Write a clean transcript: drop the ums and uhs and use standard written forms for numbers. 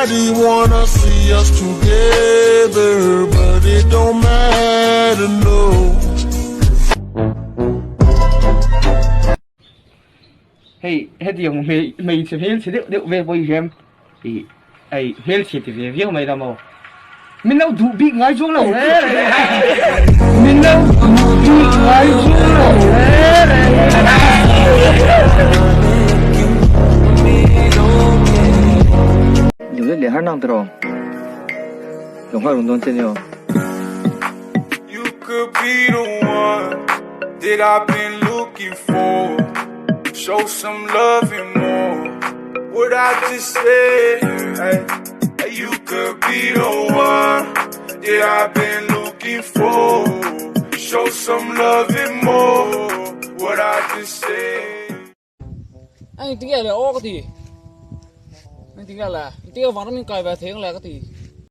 Everybody wanna see us together, but it don't matter, no. Hei hetiang hmeichhe hmelchhe deuh deuh vel pawh hi hian ih hei hmelchhe ti ve viau mai la maw min lo duh bik ngai chuang lo re re min lo duh bik ngai chuang lo re re. Liu let leh har nang tiraw lo nghal run dawn che nia. You could be the one that I've been looking for Show some love and more What I just said hey, You could be the one that I've been looking for Show some love and more What I just said. Anh tinge le aw ka ti. Anh tinge le. Tinge vang min kai ve thei ang le ka ti.